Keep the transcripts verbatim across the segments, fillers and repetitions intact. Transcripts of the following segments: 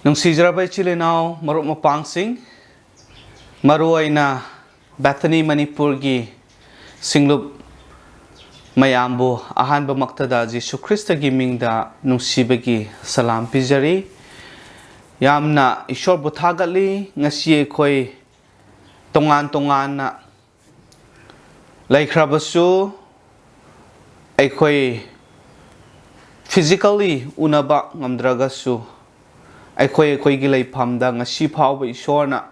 ꯅꯨꯡꯁꯤꯖꯔꯕ ꯏꯆꯤꯜ ꯏꯅꯥꯎ, ꯃꯔꯨꯞ ꯃꯄꯥꯡꯁꯤꯡ, ꯃꯔꯨꯑꯣꯏꯅ ꯕꯦꯊꯅꯤ ꯃꯅꯤꯄꯨꯔꯒꯤ ꯁꯤꯡꯂꯨꯞ ꯃꯌꯥꯝꯕꯨ ꯑꯍꯥꯟꯕꯃꯛꯇꯗ ꯖꯤꯁꯨ ꯈ꯭ꯔꯤꯁꯇꯒꯤ ꯃꯤꯡꯗ ꯅꯨꯡꯁꯤꯕꯒꯤ ꯁꯂꯥꯝ ꯄꯤꯖꯔꯤ꯫ ꯌꯥꯝꯅ ꯏꯁꯣꯔꯕꯨ ꯊꯥꯒꯠꯂꯤ꯫ ꯉꯁꯤ ꯑꯩꯈꯣꯏ ꯇꯣꯉꯥꯟ ꯇꯣꯉꯥꯟꯅ ꯂꯩꯈ꯭ꯔꯕꯁꯨ, ꯑꯩꯈꯣꯏ physically ꯎꯅꯕ ꯉꯝꯗ꯭ꯔꯒꯁꯨ, ꯑꯩꯈꯣꯏ ꯑꯩꯈꯣꯏꯒꯤ ꯂꯩꯐꯝꯗ ꯉꯁꯤ ꯐꯥꯎꯕ ꯏꯁꯣꯔꯅ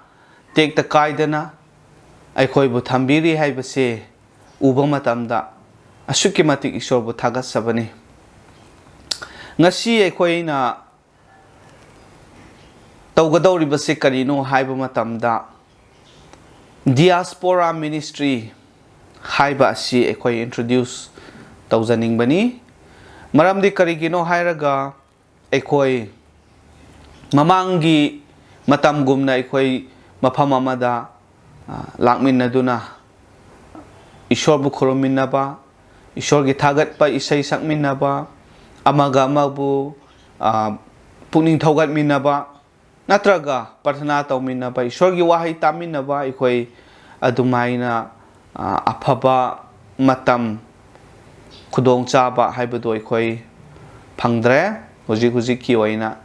ꯇꯦꯛꯇ ꯀꯥꯏꯗꯅ ꯑꯩꯈꯣꯏꯕꯨ ꯊꯝꯕꯤꯔꯤ ꯍꯥꯏꯕꯁꯦ ꯎꯕ ꯃꯇꯝꯗ ꯑꯁꯨꯛꯀꯤ ꯃꯇꯤꯛ ꯏꯁꯣꯔꯕꯨ ꯊꯥꯒꯠꯆꯕꯅꯤ꯫ ꯉꯁꯤ ꯑꯩꯈꯣꯏꯅ ꯇꯧꯒꯗꯧꯔꯤꯕꯁꯤ ꯀꯔꯤꯅꯣ ꯍꯥꯏꯕ ꯃꯇꯝꯗ, diaspora ministry ꯍꯥꯏꯕ ꯑꯁꯤ ꯑꯩꯈꯣꯏ introduce ꯇꯧꯖꯅꯤꯡꯕꯅꯤ꯫ ꯃꯔꯝꯗꯤ ꯀꯔꯤꯒꯤꯅꯣ ꯍꯥꯏꯔꯒ, ꯑꯩꯈꯣꯏ ꯃꯃꯥꯡꯒꯤ ꯃꯇꯝꯒꯨꯝꯅ ꯑꯩꯈꯣꯏ ꯃꯐꯝ ꯑꯃꯗ, ꯑ, ꯂꯥꯛꯃꯤꯟꯅꯗꯨꯅ ꯏꯁꯣꯔꯕꯨ ꯈꯨꯔꯨꯝꯃꯤꯟꯅꯕ, ꯏꯁꯣꯔꯒꯤ ꯊꯥꯒꯠꯄ ꯏꯁꯩ ꯁꯛꯃꯤꯟꯅꯕ, ꯑꯃꯒ ꯑꯃꯕꯨ, ꯑ, ꯄꯨꯛꯅꯤꯡ ꯊꯧꯒꯠꯃꯤꯟꯅꯕ, ꯅꯠꯇ꯭ꯔꯒ ꯄ꯭ꯔꯊꯅꯥ ꯇꯧꯃꯤꯟꯅꯕ, ꯏꯁꯣꯔꯒꯤ ꯋꯥꯍꯩ ꯇꯥꯃꯤꯟꯅꯕ, ꯑꯩꯈꯣꯏ ꯑꯗꯨꯃꯥꯏꯅ, ꯑ, ꯑꯐꯕ ꯃꯇꯝ, ꯈꯨꯗꯣꯡꯆꯥꯕ ꯍꯥꯏꯕꯗꯨ ꯑꯩꯈꯣꯏ ꯐꯪꯗ꯭ꯔꯦ꯫ ꯍꯧꯖꯤꯛ ꯍꯧꯖꯤꯛꯀꯤ ꯑꯣꯏꯅ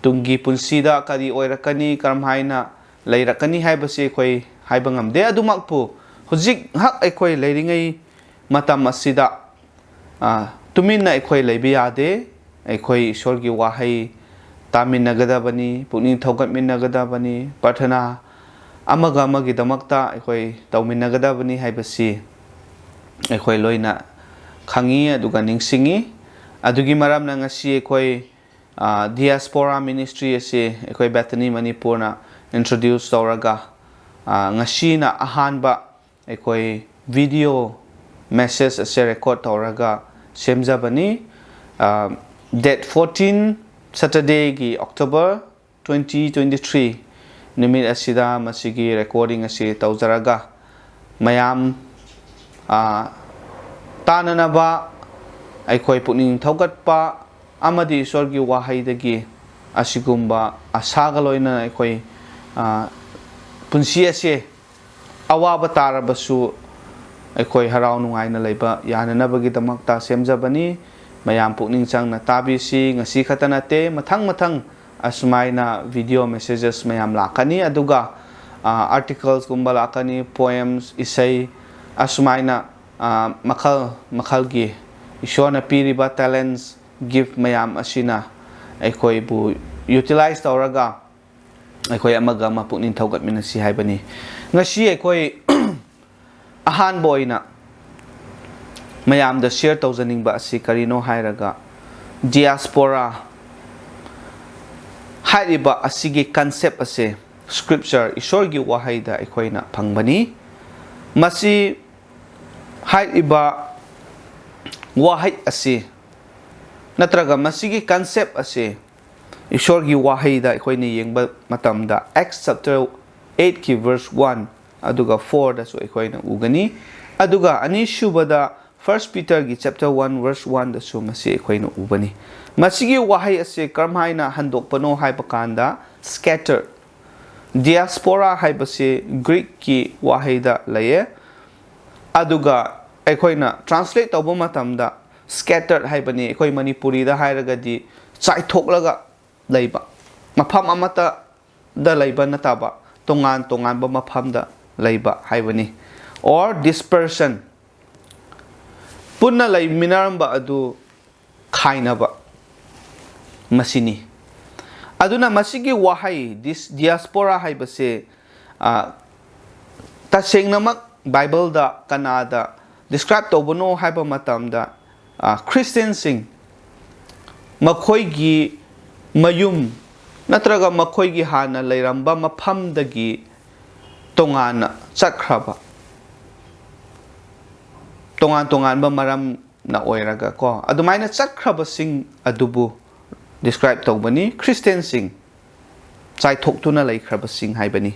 ꯇꯨꯡꯒꯤ ꯄꯨꯟꯁꯤꯗ ꯀꯔꯤ ꯑꯣꯏꯔꯛꯀꯅꯤ, ꯀꯔꯝ ꯍꯥꯏꯅ ꯂꯩꯔꯛꯀꯅꯤ ꯍꯥꯏꯕꯁꯤ ꯑꯩꯈꯣꯏ ꯍꯥꯏꯕ ꯉꯝꯗꯦ꯫ ꯑꯗꯨꯃꯛꯄꯨ ꯍꯧꯖꯤꯛ ꯉꯍꯥꯛ ꯑꯩꯈꯣꯏ ꯂꯩꯔꯤꯉꯩ ꯃꯇꯝ ꯑꯁꯤꯗ, ꯑ, ꯇꯨꯃꯤꯟꯅ ꯑꯩꯈꯣꯏ ꯂꯩꯕ ꯌꯥꯗꯦ꯫ ꯑꯩꯈꯣꯏ ꯏꯁꯣꯔꯒꯤ ꯋꯥꯍꯩ ꯇꯥꯃꯤꯟꯅꯒꯗꯕꯅꯤ, ꯄꯨꯛꯅꯤꯡ ꯊꯧꯒꯠꯃꯤꯟꯅꯒꯗꯕꯅꯤ, ꯄ꯭ꯔꯊꯅꯥ ꯑꯃꯒ ꯑꯃꯒꯤꯗꯃꯛꯇ ꯑꯩꯈꯣꯏ ꯇꯧꯃꯤꯟꯅꯒꯗꯕꯅꯤ ꯍꯥꯏꯕꯁꯤ ꯑꯩꯈꯣꯏ ꯂꯣꯏꯅ ꯈꯪꯉꯤ ꯑꯗꯨꯒ ꯅꯤꯡꯁꯤꯡꯉꯤ꯫ ꯑꯗꯨꯒꯤ ꯃꯔꯝꯅ ꯉꯁꯤ ꯑꯩꯈꯣꯏ, ꯑ, diaspora ministry ꯑꯁꯤ ꯑꯩꯈꯣꯏ ꯕꯦꯊꯅꯤ ꯃꯅꯤꯄꯨꯔꯅ introduce ꯇꯧꯔꯒ, ꯑ, ꯉꯁꯤꯅ ꯑꯍꯥꯟꯕ ꯑꯩꯈꯣꯏ video message ꯑꯁꯦ record ꯇꯧꯔꯒ ꯁꯦꯝꯖꯕꯅꯤ꯫ ꯑ, date fourteen, Saturdayꯒꯤ, October twenty twenty-three ꯅꯨꯃꯤꯠ ꯑꯁꯤꯗ ꯃꯁꯤꯒꯤ recording ꯑꯁꯤ ꯇꯧꯖꯔꯒ ꯃꯌꯥꯝ, ꯑ, ꯇꯥꯅꯅꯕ ꯑꯩꯈꯣꯏ ꯄꯨꯛꯅꯤꯡ ꯊꯧꯒꯠꯄ ꯑꯃꯗꯤ ꯏꯁꯣꯔꯒꯤ ꯋꯥꯍꯩꯗꯒꯤ ꯑꯁꯤꯒꯨꯝꯕ ꯑꯁꯥꯒ ꯂꯣꯏꯅꯅ ꯑꯩꯈꯣꯏ, ꯑ, ꯄꯨꯟꯁꯤ ꯑꯁꯦ ꯑꯋꯥꯕ ꯇꯥꯔꯕꯁꯨ ꯑꯩꯈꯣꯏ ꯍꯔꯥꯎ ꯅꯨꯡꯉꯥꯏꯅ ꯂꯩꯕ ꯌꯥꯅꯅꯕꯒꯤꯗꯃꯛꯇ ꯁꯦꯝꯖꯕꯅꯤ꯫ ꯃꯌꯥꯝ ꯄꯨꯛꯅꯤꯡ ꯆꯪꯅ ꯇꯥꯕꯤꯁꯤ꯫ ꯉꯁꯤ ꯈꯛꯇ ꯅꯠꯇꯦ, ꯃꯊꯪ ꯃꯊꯪ ꯑꯁꯨꯃꯥꯏꯅ video messages ꯃꯌꯥꯝ ꯂꯥꯛꯀꯅꯤ꯫ ꯑꯗꯨꯒ, ꯑ, articles ꯀꯨꯝꯕ ꯂꯥꯛꯀꯅꯤ, poems, ꯏꯁꯩ, ꯑꯁꯨꯃꯥꯏꯅ, ꯑ, ꯃꯈꯜ ꯃꯈꯜꯒꯤ ꯏꯁꯣꯔꯅ ꯄꯤꯔꯤꯕ talents, gift ꯃꯌꯥꯝ ꯑꯁꯤꯅ ꯑꯩꯈꯣꯏꯕꯨ utilize ꯇꯧꯔꯒ ꯑꯩꯈꯣꯏ ꯑꯃꯒ ꯑꯃ ꯄꯨꯛꯅꯤꯡ ꯊꯧꯒꯠꯃꯤꯟꯅꯁꯤ ꯍꯥꯏꯕꯅꯤ꯫ ꯉꯁꯤ ꯑꯩꯈꯣꯏ ꯑꯍꯥꯟꯕ ꯑꯣꯏꯅ ꯃꯌꯥꯝꯗ share ꯇꯧꯖꯅꯤꯡꯕ ꯑꯁꯤ ꯀꯔꯤꯅꯣ ꯍꯥꯏꯔꯒ, diaspora ꯍꯥꯏꯔꯤꯕ ꯑꯁꯤꯒꯤ concept ꯑꯁꯦ scripture, ꯏꯁꯣꯔꯒꯤ ꯋꯥꯍꯩꯗ ꯑꯩꯈꯣꯏꯅ ꯐꯪꯕꯅꯤ꯫ ꯃꯁꯤ ꯍꯥꯏꯔꯤꯕ ꯋꯥꯍꯩ ꯑꯁꯤ ꯅꯠꯇ꯭ꯔꯒ ꯃꯁꯤꯒꯤ concept ꯑꯁꯤ ꯏꯁꯣꯔꯒꯤ ꯋꯥꯍꯩꯗ ꯑꯩꯈꯣꯏꯅ ꯌꯦꯡꯕ ꯃꯇꯝꯗ, Acts chapter eight ꯀꯤ verse one ꯑꯗꯨꯒ four ꯗꯁꯨ ꯑꯩꯈꯣꯏꯅ ꯎꯒꯅꯤ꯫ ꯑꯗꯨꯒ ꯑꯅꯤꯁꯨꯕꯗ, First Peter ꯒꯤ chapter one verse one ꯗꯁꯨ ꯃꯁꯤ ꯑꯩꯈꯣꯏꯅ ꯎꯕꯅꯤ꯫ ꯃꯁꯤꯒꯤ ꯋꯥꯍꯩ ꯑꯁꯤ ꯀꯔꯝꯍꯥꯏꯅ ꯍꯟꯗꯣꯛꯄꯅꯣ ꯍꯥꯏꯕ ꯀꯥꯟꯗ, scattered, diaspora ꯍꯥꯏꯕꯁꯤ Greek ꯀꯤ ꯋꯥꯍꯩꯗ ꯂꯩꯌꯦ꯫ ꯑꯗꯨꯒ ꯑꯩꯈꯣꯏꯅ translate ꯇꯧꯕ ꯃꯇꯝꯗ scattered ꯍꯥꯏꯕꯅꯤ꯫ ꯑꯩꯈꯣꯏ ꯃꯅꯤꯄꯨꯔꯤꯗ ꯍꯥꯏꯔꯒꯗꯤ ꯆꯥꯏꯊꯣꯛꯂꯒ ꯂꯩꯕ, ꯃꯐꯝ ꯑꯃꯠꯇꯗ ꯂꯩꯕ ꯅꯠꯇꯕ, ꯇꯣꯉꯥꯟ ꯇꯣꯉꯥꯟꯕ ꯃꯐꯝꯗ ꯂꯩꯕ ꯍꯥꯏꯕꯅꯤ꯫ Or dispersion, ꯄꯨꯟꯅ ꯂꯩꯃꯤꯟꯅꯔꯝꯕ ꯑꯗꯨ ꯈꯥꯏꯅꯕ, ꯃꯁꯤꯅꯤ꯫ ꯑꯗꯨꯅ ꯃꯁꯤꯒꯤ ꯋꯥꯍꯩ dis-, diaspora ꯍꯥꯏꯕꯁꯦ, ꯑ, ꯇꯁꯦꯡꯅꯃꯛ ꯕꯥꯏꯕꯜꯗ ꯀꯅꯥꯗ describe ꯇꯧꯕꯅꯣ ꯍꯥꯏꯕ ꯃꯇꯝꯗ, ꯑ, ꯈ꯭ꯔꯤꯁꯇꯤꯌꯟꯁꯤꯡ ꯃꯈꯣꯏꯒꯤ ꯃꯌꯨꯝ ꯅꯠꯇ꯭ꯔꯒ ꯃꯈꯣꯏꯒꯤ ꯍꯥꯟꯅ ꯂꯩꯔꯝꯕ ꯃꯐꯝꯗꯒꯤ ꯇꯣꯉꯥꯟꯅ ꯆꯠꯈ꯭ꯔꯕ, ꯇꯣꯉꯥꯟ ꯇꯣꯉꯥꯟꯕ ꯃꯔꯝꯅ ꯑꯣꯏꯔꯒ ꯀꯣ, ꯑꯗꯨꯃꯥꯏꯅ ꯆꯠꯈ꯭ꯔꯕꯁꯤꯡ ꯑꯗꯨꯕꯨ describe ꯇꯧꯕꯅꯤ꯫ ꯈ꯭ꯔꯤꯁꯇꯤꯌꯟꯁꯤꯡ ꯆꯥꯏꯊꯣꯛꯇꯨꯅ ꯂꯩꯈ꯭ꯔꯕꯁꯤꯡ ꯍꯥꯏꯕꯅꯤ꯫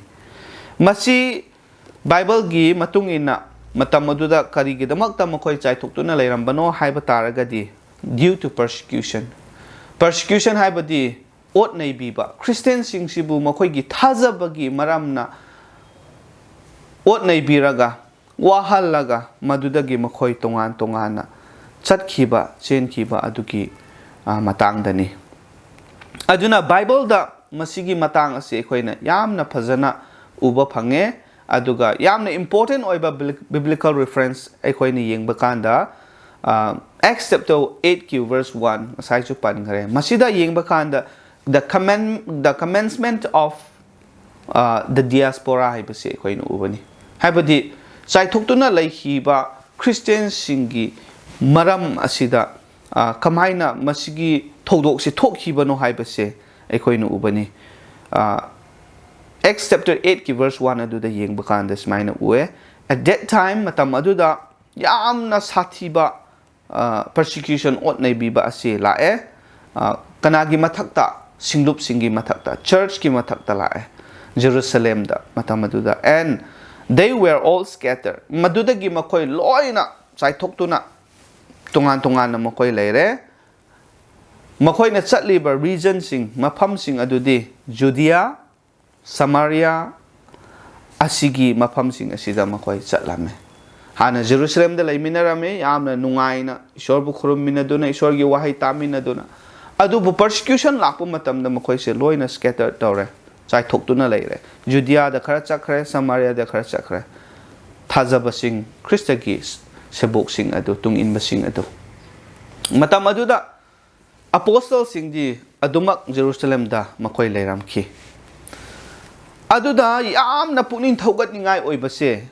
ꯃꯁꯤ ꯕꯥꯏꯕꯜꯒꯤ ꯃꯇꯨꯡ ꯏꯟꯅ ꯃꯇꯝ ꯑꯗꯨꯗ ꯀꯔꯤꯒꯤꯗꯃꯛꯇ ꯃꯈꯣꯏ ꯆꯥꯏꯊꯣꯛꯇꯨꯅ ꯂꯩꯔꯝꯕꯅꯣ ꯍꯥꯏꯕ ꯇꯥꯔꯒꯗꯤ, due to persecution꯫ Persecution ꯍꯥꯏꯕꯗꯤ ꯑꯣꯠ ꯅꯩꯕꯤꯕ, ꯈ꯭ꯔꯤꯁꯇꯤꯌꯥꯟꯁꯤꯡꯁꯤꯕꯨ ꯃꯈꯣꯏꯒꯤ ꯊꯥꯖꯕꯒꯤ ꯃꯔꯝꯅ ꯑꯣꯠ ꯅꯩꯕꯤꯔꯒ, ꯋꯥꯍꯜꯂꯒ, ꯃꯗꯨꯗꯒꯤ ꯃꯈꯣꯏ ꯇꯣꯉꯥꯟ ꯇꯣꯉꯥꯟꯅ ꯆꯠꯈꯤꯕ, ꯆꯦꯟꯈꯤꯕ ꯑꯗꯨꯒꯤ, ꯑ, ꯃꯇꯥꯡꯗꯅꯤ꯫ ꯑꯗꯨꯅ ꯕꯥꯏꯕꯜꯗ ꯃꯁꯤꯒꯤ ꯃꯇꯥꯡ ꯑꯁꯤ ꯑꯩꯈꯣꯏꯅ ꯌꯥꯝꯅ ꯐꯖꯅ ꯎꯕ ꯐꯪꯉꯦ꯫ ꯑꯗꯨꯒ ꯌꯥꯝꯅ important ꯑꯣꯏꯕ bibli-, biblical reference ꯑꯩꯈꯣꯏꯅ ꯌꯦꯡꯕ ꯀꯥꯟꯗ, ꯑ, Acts chapter eight ꯀꯤ verse one, ꯉꯁꯥꯏꯁꯨ ꯄꯟꯈ꯭ꯔꯦ꯫ ꯃꯁꯤꯗ ꯌꯦꯡꯕ ꯀꯥꯟꯗ, the commen-, the commencement of, ꯑ, the diaspora ꯍꯥꯏꯕꯁꯤ ꯑꯩꯈꯣꯏꯅ ꯎꯕꯅꯤ꯫ ꯍꯥꯏꯕꯗꯤ, ꯆꯥꯏꯊꯣꯛꯇꯨꯅ ꯂꯩꯈꯤꯕ ꯈ꯭ꯔꯤꯁꯇꯤꯌꯥꯟꯁꯤꯡꯒꯤ ꯃꯔꯝ ꯑꯁꯤꯗ, ꯑ, ꯀꯃꯥꯏꯅ ꯃꯁꯤꯒꯤ ꯊꯧꯗꯣꯛꯁꯤ ꯊꯣꯛꯈꯤꯕꯅꯣ ꯍꯥꯏꯕꯁꯦ ꯑꯩꯈꯣꯏꯅ ꯎꯕꯅꯤ꯫ ꯑ, Acts chapter eight ꯀꯤ verse one ꯑꯗꯨꯗ ꯌꯦꯡꯕ ꯀꯥꯟꯗ ꯁꯨꯃꯥꯏꯅ ꯎꯑꯦ꯫ At that time, ꯃꯇꯝ ꯑꯗꯨꯗ ꯌꯥꯝꯅ ꯁꯥꯊꯤꯕ, ꯑ, persecution, ꯑꯣꯠ ꯅꯩꯕꯤꯕ ꯑꯁꯤ ꯂꯥꯛꯑꯦ꯫ ꯑ, ꯀꯅꯥꯒꯤ ꯃꯊꯛꯇ? ꯁꯤꯡꯂꯨꯞꯁꯤꯡꯒꯤ ꯃꯊꯛꯇ, church ꯀꯤ ꯃꯊꯛꯇ ꯂꯥꯛꯑꯦ, ꯖꯦꯔꯨꯁꯂꯦꯝꯗ ꯃꯇꯝ ꯑꯗꯨꯗ꯫ And they were all scattered. ꯃꯗꯨꯗꯒꯤ ꯃꯈꯣꯏ ꯂꯣꯏꯅ ꯆꯥꯏꯊꯣꯛꯇꯨꯅ ꯇꯣꯉꯥꯟ ꯇꯣꯉꯥꯟꯅ ꯃꯈꯣꯏ ꯂꯩꯔꯦ꯫ ꯃꯈꯣꯏꯅ ꯆꯠꯂꯤꯕ regionꯁꯤꯡ, ꯃꯐꯝꯁꯤꯡ ꯑꯗꯨꯗꯤ ꯖꯨꯗꯤꯌꯥ, ꯁꯃꯥꯔꯤꯌꯥ ꯑꯁꯤꯒꯤ ꯃꯐꯝꯁꯤꯡ ꯑꯁꯤꯗ ꯃꯈꯣꯏ ꯆꯠꯂꯝꯃꯤ꯫ ꯍꯥꯟꯅ ꯖꯦꯔꯨꯁꯂꯦꯝꯗ ꯂꯩꯃꯤꯟꯅꯔꯝꯃꯤ, ꯌꯥꯝꯅ ꯅꯨꯡꯉꯥꯏꯅ ꯏꯁꯣꯔꯕꯨ ꯈꯨꯔꯨꯝꯃꯤꯟꯅꯗꯨꯅ, ꯏꯁꯣꯔꯒꯤ ꯋꯥꯍꯩ ꯇꯥꯃꯤꯟꯅꯗꯨꯅ꯫ ꯑꯗꯨꯕꯨ persecution ꯂꯥꯛꯄ ꯃꯇꯝꯗ ꯃꯈꯣꯏꯁꯦ ꯂꯣꯏꯅ scatter ꯇꯧꯔꯦ, ꯆꯥꯏꯊꯣꯛꯇꯨꯅ ꯂꯩꯔꯦ꯫ ꯖꯨꯗꯤꯌꯥꯗ ꯈꯔ ꯆꯠꯈ꯭ꯔꯦ, ꯁꯃꯥꯔꯤꯌꯥꯗ ꯈꯔ ꯆꯠꯈ꯭ꯔꯦ꯫ ꯊꯥꯖꯕꯁꯤꯡ, ꯈ꯭ꯔꯤꯁꯇꯒꯤ ꯁꯦꯕꯣꯛꯁꯤꯡ ꯑꯗꯨ, ꯇꯨꯡꯏꯟꯕꯁꯤꯡ ꯑꯗꯨ꯫ ꯃꯇꯝ ꯑꯗꯨꯗ ꯑꯄꯣꯁꯇꯜꯁꯤꯡꯗꯤ ꯑꯗꯨꯃꯛ ꯖꯦꯔꯨꯁꯂꯦꯝꯗ ꯃꯈꯣꯏ ꯂꯩꯔꯝꯈꯤ꯫ ꯑꯗꯨꯗ ꯌꯥꯝꯅ ꯄꯨꯛꯅꯤꯡ ꯊꯧꯒꯠꯅꯤꯡꯉꯥꯏ ꯑꯣꯏꯕꯁꯦ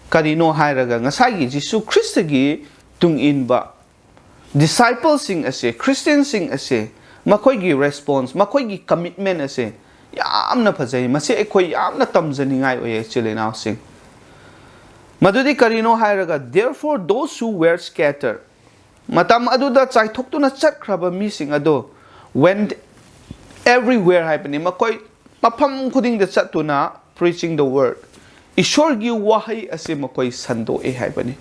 ꯀꯔꯤꯅꯣ ꯍꯥꯏꯔꯒ, ꯉꯁꯥꯏꯒꯤ ꯖꯤꯁꯨ ꯈ꯭ꯔꯤꯁꯇꯒꯤ ꯇꯨꯡꯏꯟꯕ discipleꯁꯤꯡ ꯑꯁꯦ, ꯈ꯭ꯔꯤꯁꯇꯤꯌꯥꯟꯁꯤꯡ ꯑꯁꯦ, ꯃꯈꯣꯏꯒꯤ response, ꯃꯈꯣꯏꯒꯤ commitment ꯑꯁꯦ ꯌꯥꯝꯅ ꯐꯖꯩ꯫ ꯃꯁꯤ ꯑꯩꯈꯣꯏ ꯌꯥꯝꯅ ꯇꯝꯖꯅꯤꯡꯉꯥꯏ ꯑꯣꯏꯌꯦ, ꯏꯆꯤꯜ ꯏꯅꯥꯎꯁꯤꯡ꯫ ꯃꯗꯨꯗꯤ ꯀꯔꯤꯅꯣ ꯍꯥꯏꯔꯒ, "Therefore those who were scattered", ꯃꯇꯝ ꯑꯗꯨꯗ ꯆꯥꯏꯊꯣꯛꯇꯨꯅ ꯆꯠꯈ꯭ꯔꯕ ꯃꯤꯁꯤꯡ ꯑꯗꯨ "went everywhere" ꯍꯥꯏꯕꯅꯤ꯫ ꯃꯈꯣꯏ ꯃꯐꯝ ꯈꯨꯗꯤꯡꯗ ꯆꯠꯇꯨꯅ preaching the word, ꯏꯁꯣꯔꯒꯤ ꯋꯥꯍꯩ ꯑꯁꯤ ꯃꯈꯣꯏ ꯁꯟꯗꯣꯛꯑꯦ ꯍꯥꯏꯕꯅꯤ꯫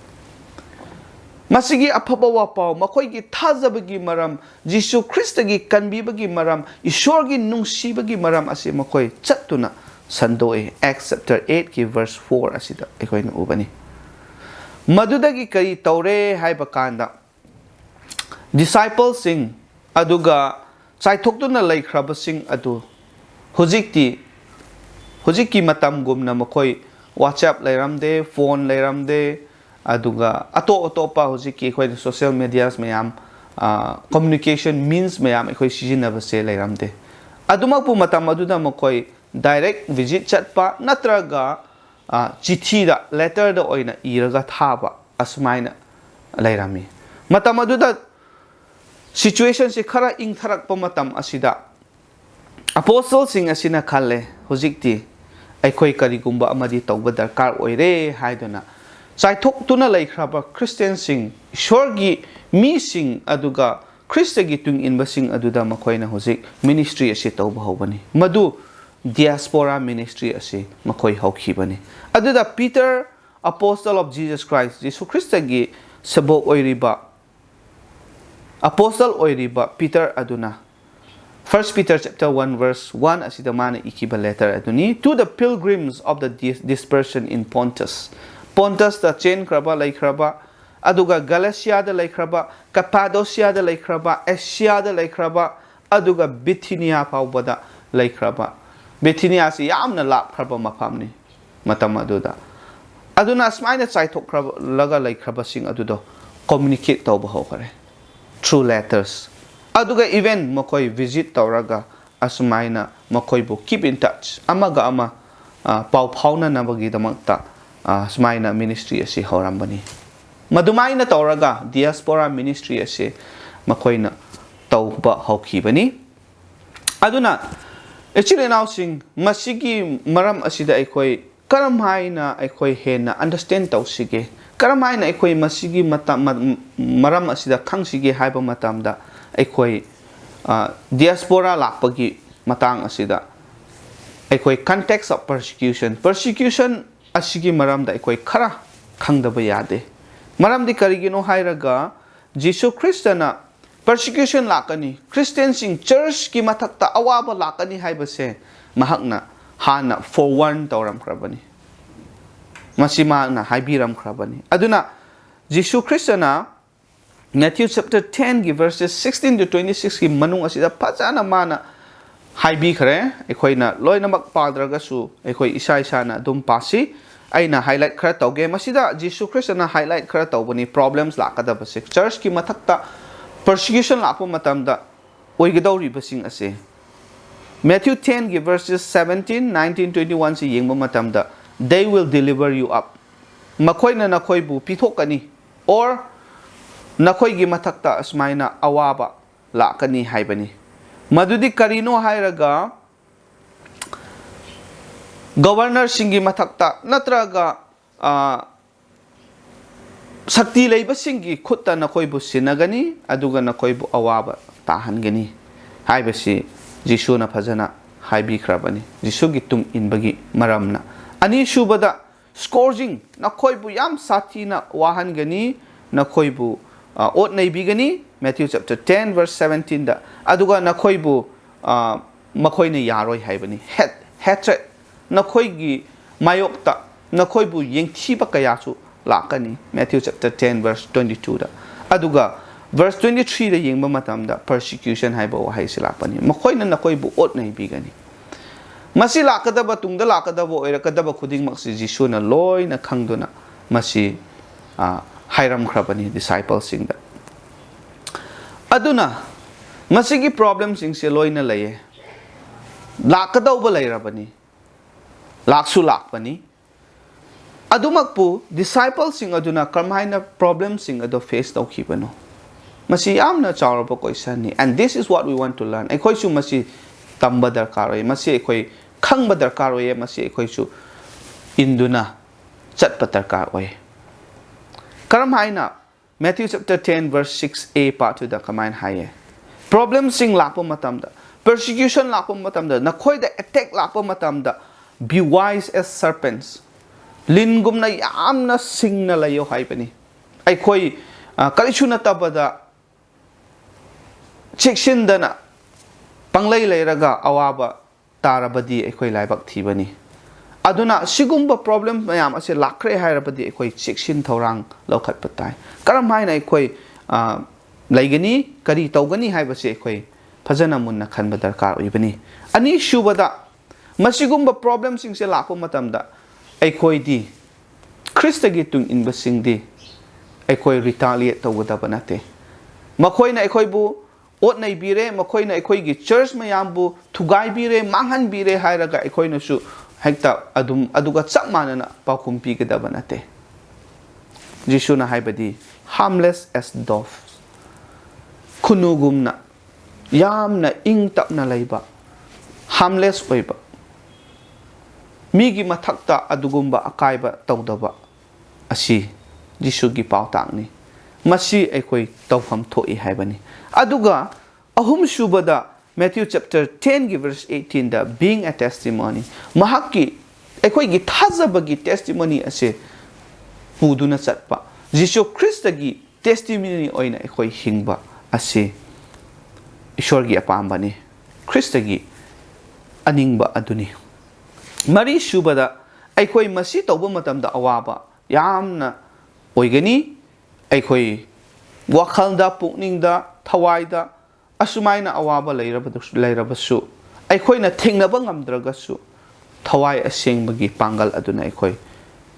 ꯃꯁꯤꯒꯤ ꯑꯐꯕ ꯋꯥꯄꯥꯎ, ꯃꯈꯣꯏꯒꯤ ꯊꯥꯖꯕꯒꯤ ꯃꯔꯝ, ꯖꯤꯁꯨ ꯈ꯭ꯔꯤꯁꯇꯒꯤ ꯀꯟꯕꯤꯕꯒꯤ ꯃꯔꯝ, ꯏꯁꯣꯔꯒꯤ ꯅꯨꯡꯁꯤꯕꯒꯤ ꯃꯔꯝ ꯑꯁꯤ ꯃꯈꯣꯏ ꯆꯠꯇꯨꯅ ꯁꯟꯗꯣꯛꯏ꯫ Acts chapter eight ꯀꯤ verse four ꯑꯁꯤꯗ ꯑꯩꯈꯣꯏꯅ ꯎꯕꯅꯤ꯫ ꯃꯗꯨꯗꯒꯤ ꯀꯔꯤ ꯇꯧꯔꯦ ꯍꯥꯏꯕ ꯀꯥꯟꯗ, disciple ꯁꯤꯡ ꯑꯗꯨꯒ ꯆꯥꯏꯊꯣꯛꯇꯨꯅ ꯂꯩꯈ꯭ꯔꯕꯁꯤꯡ ꯑꯗꯨ ꯍꯧꯖꯤꯛꯇꯤ, ꯍꯧꯖꯤꯛꯀꯤ ꯃꯇꯝꯒꯨꯝꯅ ꯃꯈꯣꯏ WhatsApp ꯂꯩꯔꯝꯗꯦ, phone ꯂꯩꯔꯝꯗꯦ, ꯑꯗꯨꯒ ꯑꯇꯣꯞ ꯑꯇꯣꯞꯄ ꯍꯧꯖꯤꯛꯀꯤ ꯑꯩꯈꯣꯏꯅ social medias ꯃꯌꯥꯝ, communication means ꯃꯌꯥꯝ ꯑꯩꯈꯣꯏ ꯁꯤꯖꯤꯟꯅꯕꯁꯦ ꯂꯩꯔꯝꯗꯦ꯫ ꯑꯗꯨꯃꯛꯄꯨ ꯃꯇꯝ ꯑꯗꯨꯗ ꯃꯈꯣꯏ direct visit ꯆꯠꯄ ꯅꯠꯇ꯭ꯔꯒ, ꯑ, ꯆꯤꯊꯤꯗ, letter ꯗ ꯑꯣꯏꯅ ꯏꯔꯒ ꯊꯥꯕ, ꯑꯁꯨꯃꯥꯏꯅ ꯂꯩꯔꯝꯃꯤ꯫ ꯃꯇꯝ ꯑꯗꯨꯗ situation ꯁꯤ ꯈꯔ ꯏꯪꯊꯔꯛꯄ ꯃꯇꯝ ꯑꯁꯤꯗ, ꯑꯄꯣꯁꯇꯜꯁꯤꯡ ꯑꯁꯤꯅ ꯈꯜꯂꯦ, "ꯍꯧꯖꯤꯛꯇꯤ ꯑꯩꯈꯣꯏ ꯀꯔꯤꯒꯨꯝꯕ ꯑꯃꯗꯤ ꯇꯧꯕ ꯗꯔꯀꯥꯔ ꯑꯣꯏꯔꯦ" ꯍꯥꯏꯗꯨꯅ, ꯆꯥꯏꯊꯣꯛꯇꯨꯅ ꯂꯩꯈ꯭ꯔꯕ ꯈ꯭ꯔꯤꯁꯇꯤꯌꯥꯟꯁꯤꯡ, ꯏꯁꯣꯔꯒꯤ ꯃꯤꯁꯤꯡ, ꯑꯗꯨꯒ ꯈ꯭ꯔꯤꯁꯇꯒꯤ ꯇꯨꯡ ꯏꯟꯕꯁꯤꯡ ꯑꯗꯨꯗ ꯃꯈꯣꯏꯅ ꯍꯧꯖꯤꯛ ministry ꯑꯁꯤ ꯇꯧꯕ ꯍꯧꯕꯅꯤ꯫ ꯃꯗꯨ diaspora ministry ꯑꯁꯤ ꯃꯈꯣꯏ ꯍꯧꯈꯤꯕꯅꯤ꯫ ꯑꯗꯨꯗ Peter, Apostle of Jesus Christ, ꯖꯤꯁꯨ ꯈ꯭ꯔꯤꯁꯇꯒꯤ ꯁꯦꯕꯣꯛ ꯑꯣꯏꯔꯤꯕ, ꯑꯄꯣꯁꯇꯜ ꯑꯣꯏꯔꯤꯕ ꯄꯤꯇꯔ ꯑꯗꯨꯅ, First Peter chapter one verse one ꯑꯁꯤꯗ ꯃꯥꯅ ꯏꯈꯤꯕ letter ꯑꯗꯨꯅꯤ, "To the pilgrims of the dis-, dispersion in Pontus." ꯄꯣꯟꯇꯁꯇ ꯆꯦꯟꯈ꯭ꯔꯕ, ꯂꯩꯈ꯭ꯔꯕ, ꯑꯗꯨꯒ ꯒꯂꯦꯁꯤꯌꯥꯗ ꯂꯩꯈ꯭ꯔꯕ, ꯀꯄꯥꯗꯣꯁꯤꯌꯥꯗ ꯂꯩꯈ꯭ꯔꯕ, ꯑꯦꯁꯤꯌꯥꯗ ꯂꯩꯈ꯭ꯔꯕ, ꯑꯗꯨꯒ ꯕꯤꯊꯤꯅꯤꯌꯥ ꯐꯥꯎꯕꯗ ꯂꯩꯈ꯭ꯔꯕ꯫ ꯕꯤꯊꯤꯅꯤꯌꯥꯁꯤ ꯌꯥꯝꯅ ꯂꯥꯞꯈ꯭ꯔꯕ ꯃꯐꯝꯅꯤ ꯃꯇꯝ ꯑꯗꯨꯗ꯫ ꯑꯗꯨꯅ ꯑꯁꯨꯃꯥꯏꯅ ꯆꯥꯏꯊꯣꯛꯈ꯭ꯔꯂꯒ ꯂꯩꯈ꯭ꯔꯕꯁꯤꯡ ꯑꯗꯨꯗꯣ communicate ꯇꯧꯕ ꯍꯧꯈ꯭ꯔꯦ through letters꯫ ꯑꯗꯨꯒ even ꯃꯈꯣꯏ visit ꯇꯧꯔꯒ ꯑꯁꯨꯃꯥꯏꯅ ꯃꯈꯣꯏꯕꯨ keep in touch, ꯑꯃꯒ ꯑꯃ, ꯑ, ꯄꯥꯎ ꯐꯥꯎꯅꯅꯕꯒꯤꯗꯃꯛꯇ, ꯑ, ꯁꯨꯃꯥꯏꯅ ministry ꯑꯁꯤ ꯍꯧꯔꯝꯕꯅꯤ꯫ ꯃꯗꯨꯃꯥꯏꯅ ꯇꯧꯔꯒ diaspora ministry ꯑꯁꯤ ꯃꯈꯣꯏꯅ ꯇꯧꯕ ꯍꯧꯈꯤꯕꯅꯤ꯫ ꯑꯗꯨꯅ, ꯏꯆꯤꯜ ꯏꯅꯥꯎꯁꯤꯡ, ꯃꯁꯤꯒꯤ ꯃꯔꯝ ꯑꯁꯤꯗ ꯑꯩꯈꯣꯏ ꯀꯔꯝ ꯍꯥꯏꯅ ꯑꯩꯈꯣꯏ ꯍꯦꯟꯅ understand ꯇꯧꯁꯤꯒꯦ? ꯀꯔꯝ ꯍꯥꯏꯅ ꯑꯩꯈꯣꯏ ꯃꯁꯤꯒꯤ ꯃꯇꯝ, ꯃ-, ꯃꯔꯝ ꯑꯁꯤꯗ ꯈꯪꯁꯤꯒꯦ ꯍꯥꯏꯕ ꯃꯇꯝꯗ, ꯑꯩꯈꯣꯏ, ꯑ, diaspora ꯂꯥꯛꯄꯒꯤ ꯃꯇꯥꯡ ꯑꯁꯤꯗ ꯑꯩꯈꯣꯏ context of persecution, persecution ꯑꯁꯤꯒꯤ ꯃꯔꯝꯗ ꯑꯩꯈꯣꯏ ꯈꯔ ꯈꯪꯗꯕ ꯌꯥꯗꯦ꯫ ꯃꯔꯝꯗꯤ ꯀꯔꯤꯒꯤꯅꯣ ꯍꯥꯏꯔꯒ, ꯖꯤꯁꯨ ꯈ꯭ꯔꯤꯁꯇꯅ persecution ꯂꯥꯛꯀꯅꯤ, ꯈ꯭ꯔꯤꯁꯇꯤꯌꯟꯁꯤꯡ, ꯆꯔꯆꯀꯤ ꯃꯊꯛꯇ ꯑꯋꯥꯕ ꯂꯥꯛꯀꯅꯤ ꯍꯥꯏꯕꯁꯦ ꯃꯍꯥꯛꯅ ꯍꯥꯟꯅ forewarn ꯇꯧꯔꯝꯈ꯭ꯔꯕꯅꯤ꯫ ꯃꯁꯤ ꯃꯍꯥꯛꯅ ꯍꯥꯏꯕꯤꯔꯝꯈ꯭ꯔꯕꯅꯤ꯫ ꯑꯗꯨꯅ ꯖꯤꯁꯨ ꯈ꯭ꯔꯤꯁꯇꯅ Matthew chapter ten ꯒꯤ verses sixteen to twenty six ꯀꯤ ꯃꯅꯨꯡ ꯑꯁꯤꯗ ꯐꯖꯅ ꯃꯥꯅ ꯍꯥꯏꯕꯤꯈ꯭ꯔꯦ꯫ ꯑꯩꯈꯣꯏꯅ ꯂꯣꯏꯅꯃꯛ ꯄꯥꯗ꯭ꯔꯒꯁꯨ ꯑꯩꯈꯣꯏ ꯏꯁꯥ ꯏꯁꯥꯅ ꯑꯗꯨꯝ ꯄꯥꯁꯤ꯫ ꯑꯩꯅ highlight ꯈꯔ ꯇꯧꯒꯦ꯫ ꯃꯁꯤꯗ ꯖꯤꯁꯨ ꯈ꯭ꯔꯤꯁꯇꯅ highlight ꯈꯔ ꯇꯧꯕꯅꯤ problems ꯂꯥꯛꯀꯗꯕꯁꯦ꯫ ꯆꯔꯆꯀꯤ ꯃꯊꯛꯇ persecution ꯂꯥꯛꯄ ꯃꯇꯝꯗ ꯑꯣꯏꯒꯗꯧꯔꯤꯕꯁꯤꯡ ꯑꯁꯦ꯫ Matthew ten ꯒꯤ verses seventeen, nineteen, twenty-one ꯁꯤ ꯌꯦꯡꯕ ꯃꯇꯝꯗ, "They will deliver you up." ꯃꯈꯣꯏꯅ ꯅꯈꯣꯏꯕꯨ ꯄꯤꯊꯣꯛꯀꯅꯤ, or ꯅꯈꯣꯏꯒꯤ ꯃꯊꯛꯇ ꯑꯁꯨꯃꯥꯏꯅ ꯑꯋꯥꯕ ꯂꯥꯛꯀꯅꯤ ꯍꯥꯏꯕꯅꯤ꯫ ꯃꯗꯨꯗꯤ ꯀꯔꯤꯅꯣ ꯍꯥꯏꯔꯒ, ꯒꯣꯚꯔꯅꯔꯁꯤꯡꯒꯤ ꯃꯊꯛꯇ ꯅꯠꯇ꯭ꯔꯒ, ꯑ, ꯁꯛꯇꯤ ꯂꯩꯕꯁꯤꯡꯒꯤ ꯈꯨꯠꯇ ꯅꯈꯣꯏꯕꯨ ꯁꯤꯟꯅꯒꯅꯤ, ꯑꯗꯨꯒ ꯅꯈꯣꯏꯕꯨ ꯑꯋꯥꯕ ꯇꯥꯍꯟꯒꯅꯤ ꯍꯥꯏꯕꯁꯤ ꯖꯤꯁꯨꯅ ꯐꯖꯅ ꯍꯥꯏꯕꯤꯈ꯭ꯔꯕꯅꯤ, ꯖꯤꯁꯨꯒꯤ ꯇꯨꯡ ꯏꯟꯕꯒꯤ ꯃꯔꯝꯅ꯫ ꯑꯅꯤꯁꯨꯕꯗ, scourging, ꯅꯈꯣꯏꯕꯨ ꯌꯥꯝ ꯁꯥꯊꯤꯅ ꯋꯥꯍꯟꯒꯅꯤ, ꯅꯈꯣꯏꯕꯨ, ꯑ, ꯑꯣꯠ ꯅꯩꯕꯤꯒꯅꯤ, Matthew chapter ten verse seventeen ꯗ, ꯑꯗꯨꯒ ꯅꯈꯣꯏꯕꯨ, ꯑ, ꯃꯈꯣꯏꯅ ꯌꯥꯔꯣꯏ ꯍꯥꯏꯕꯅꯤ꯫ Hat-, hatred, ꯅꯈꯣꯏꯒꯤ ꯃꯥꯌꯣꯛꯇ ꯅꯈꯣꯏꯕꯨ ꯌꯦꯡꯊꯤꯕ ꯀꯌꯥꯁꯨ ꯂꯥꯛꯀꯅꯤ, Matthew chapter ten verse twenty-two ꯗ꯫ ꯑꯗꯨꯒ verse twenty-three ꯗ ꯌꯦꯡꯕ ꯃꯇꯝꯗ persecution ꯍꯥꯏꯕ ꯋꯥꯍꯩꯁꯤ ꯂꯥꯛꯄꯅꯤ, ꯃꯈꯣꯏꯅ ꯅꯈꯣꯏꯕꯨ ꯑꯣꯠ ꯅꯩꯕꯤꯒꯅꯤ꯫ ꯃꯁꯤ ꯂꯥꯛꯀꯗꯕ, ꯇꯨꯡꯗ ꯂꯥꯛꯀꯗꯕ, ꯑꯣꯏꯔꯛꯀꯗꯕ ꯈꯨꯗꯤꯡꯃꯛꯁꯤ ꯖꯤꯁꯨꯅ ꯂꯣꯏꯅ ꯈꯪꯗꯨꯅ ꯃꯁꯤ, ꯑ, ꯍꯥꯏꯔꯝꯈ꯭ꯔꯕꯅꯤ disciplesꯁꯤꯡꯗ꯫ ꯑꯗꯨꯅ ꯃꯁꯤꯒꯤ problemꯁꯤꯡꯁꯦ ꯂꯣꯏꯅ ꯂꯩꯌꯦ, ꯂꯥꯛꯀꯗꯧꯕ ꯂꯩꯔꯕꯅꯤ, ꯂꯥꯛꯁꯨ ꯂꯥꯛꯄꯅꯤ꯫ ꯑꯗꯨꯃꯛꯄꯨ disciplesꯁꯤꯡ ꯑꯗꯨꯅ ꯀꯔꯝꯍꯥꯏꯅ problemꯁꯤꯡ ꯑꯗꯨ face ꯇꯧꯈꯤꯕꯅꯣ? ꯃꯁꯤ ꯌꯥꯝꯅ ꯆꯥꯎꯔꯕ questionꯅꯤ, and this is what we want to learn. ꯑꯩꯈꯣꯏꯁꯨ ꯃꯁꯤ ꯇꯝꯕ ꯗꯔꯀꯥꯔ ꯑꯣꯏ, ꯃꯁꯤ ꯑꯩꯈꯣꯏ ꯈꯪꯕ ꯗꯔꯀꯥꯔ ꯑꯣꯏꯌꯦ, ꯃꯁꯤ ꯑꯩꯈꯣꯏꯁꯨ ꯏꯟꯗꯨꯅ ꯆꯠꯄ ꯗꯔꯀꯥꯔ ꯑꯣꯏ꯫ ꯀꯔꯝ ꯍꯥꯏꯅ? Matthew chapter ten verse six A part ꯇꯨꯗ ꯀꯃꯥꯏꯅ ꯍꯥꯏꯌꯦ? Problemꯁꯤꯡ ꯂꯥꯛꯄ ꯃꯇꯝꯗ, persecution ꯂꯥꯛꯄ ꯃꯇꯝꯗ, ꯅꯈꯣꯏꯗ attack ꯂꯥꯛꯄ ꯃꯇꯝꯗ, "Be wise as serpents." ꯂꯤꯟꯒꯨꯝꯅ ꯌꯥꯝꯅ ꯁꯤꯡꯅ ꯂꯩꯌꯣ ꯍꯥꯏꯕꯅꯤ꯫ ꯑꯩꯈꯣꯏ, ꯑ, ꯀꯔꯤꯁꯨ ꯅꯠꯇꯕꯗ ꯆꯦꯛꯁꯤꯟꯗꯅ ꯄꯪꯂꯩ ꯂꯩꯔꯒ ꯑꯋꯥꯕ ꯇꯥꯔꯕꯗꯤ ꯑꯩꯈꯣꯏ ꯂꯥꯏꯕꯛ ꯊꯤꯕꯅꯤ꯫ ꯑꯗꯨꯅ ꯁꯤꯒꯨꯝꯕ problem ꯃꯌꯥꯝ ꯑꯁꯦ ꯂꯥꯛꯈ꯭ꯔꯦ ꯍꯥꯏꯔꯕꯗꯤ ꯑꯩꯈꯣꯏ ꯆꯦꯛꯁꯤꯟ ꯊꯧꯔꯥꯡ ꯂꯧꯈꯠꯄ ꯇꯥꯏ꯫ ꯀꯔꯝ ꯍꯥꯏꯅ ꯑꯩꯈꯣꯏ, ꯑ, ꯂꯩꯒꯅꯤ, ꯀꯔꯤ ꯇꯧꯒꯅꯤ ꯍꯥꯏꯕꯁꯦ ꯑꯩꯈꯣꯏ ꯐꯖꯅ ꯃꯨꯟꯅ ꯈꯟꯕ ꯗꯔꯀꯥꯔ ꯑꯣꯏꯕꯅꯤ꯫ ꯑꯅꯤꯁꯨꯕꯗ, ꯃꯁꯤꯒꯨꯝꯕ problemꯁꯤꯡꯁꯦ ꯂꯥꯛꯄ ꯃꯇꯝꯗ ꯑꯩꯈꯣꯏꯗꯤ, ꯈ꯭ꯔꯤꯁꯇꯒꯤ ꯇꯨꯡ ꯏꯟꯕꯁꯤꯡꯗꯤ, ꯑꯩꯈꯣꯏ retaliate ꯇꯧꯒꯗꯕ ꯅꯠꯇꯦ꯫ ꯃꯈꯣꯏꯅ ꯑꯩꯈꯣꯏꯕꯨ ꯑꯣꯠ ꯅꯩꯕꯤꯔꯦ, ꯃꯈꯣꯏꯅ ꯑꯩꯈꯣꯏꯒꯤ church ꯃꯌꯥꯝꯕꯨ ꯊꯨꯒꯥꯏꯕꯤꯔꯦ, ꯃꯥꯡꯍꯟꯕꯤꯔꯦ ꯍꯥꯏꯔꯒ ꯑꯩꯈꯣꯏꯅꯁꯨ ꯍꯦꯛꯇ ꯑꯗꯨꯝ ꯑꯗꯨꯒ ꯆꯞ ꯃꯥꯟꯅꯅ ꯄꯥꯎꯈꯨꯝ ꯄꯤꯒꯗꯕ ꯅꯠꯇꯦ꯫ ꯖꯤꯁꯨꯅ ꯍꯥꯏꯕꯗꯤ, "Harmless as doves", ꯈꯨꯅꯨꯒꯨꯝꯅ ꯌꯥꯝꯅ ꯏꯪ ꯇꯞꯅ ꯂꯩꯕ, harmless ꯑꯣꯏꯕ, ꯃꯤꯒꯤ ꯃꯊꯛꯇ ꯑꯗꯨꯒꯨꯝꯕ ꯑꯀꯥꯏꯕ ꯇꯧꯗꯕ ꯑꯁꯤ ꯖꯤꯁꯨꯒꯤ ꯄꯥꯎꯇꯥꯛꯅꯤ꯫ ꯃꯁꯤ ꯑꯩꯈꯣꯏ ꯇꯧꯐꯝ ꯊꯣꯛꯏ ꯍꯥꯏꯕꯅꯤ꯫ ꯑꯗꯨꯒ ꯑꯍꯨꯝꯁꯨꯕꯗ, Matthew chapter tenꯒꯤ verse eighteenꯗ, "Being a testimony", ꯃꯍꯥꯛꯀꯤ, ꯑꯩꯈꯣꯏꯒꯤ ꯊꯥꯖꯕꯒꯤ testimony ꯑꯁꯦ ꯄꯨꯗꯨꯅ ꯆꯠꯄ, ꯖꯤꯁꯨ ꯈ꯭ꯔꯤꯁꯇꯒꯤ testimony ꯑꯣꯏꯅ ꯑꯩꯈꯣꯏ ꯍꯤꯡꯕ ꯑꯁꯤ ꯏꯁꯣꯔꯒꯤ ꯑꯄꯥꯝꯕꯅꯤ, ꯈ꯭ꯔꯤꯁꯇꯒꯤ ꯑꯅꯤꯡꯕ ꯑꯗꯨꯅꯤ꯫ ꯃꯔꯤꯁꯨꯕꯗ, ꯑꯩꯈꯣꯏ ꯃꯁꯤ ꯇꯧꯕ ꯃꯇꯝꯗ ꯑꯋꯥꯕ ꯌꯥꯝꯅ ꯑꯣꯏꯒꯅꯤ꯫ ꯑꯩꯈꯣꯏ ꯋꯥꯈꯜꯗ, ꯄꯨꯛꯅꯤꯡꯗ, ꯊꯋꯥꯏꯗ ꯑꯁꯨꯃꯥꯏꯅ ꯑꯋꯥꯕ ꯂꯩꯔꯕꯗꯁꯨ-, ꯂꯩꯔꯕꯁꯨ, ꯑꯩꯈꯣꯏꯅ ꯊꯦꯡꯅꯕ ꯉꯝꯗ꯭ꯔꯒꯁꯨ, ꯊꯋꯥꯏ ꯑꯁꯦꯡꯕꯒꯤ ꯄꯥꯡꯒꯜ ꯑꯗꯨꯅ ꯑꯩꯈꯣꯏ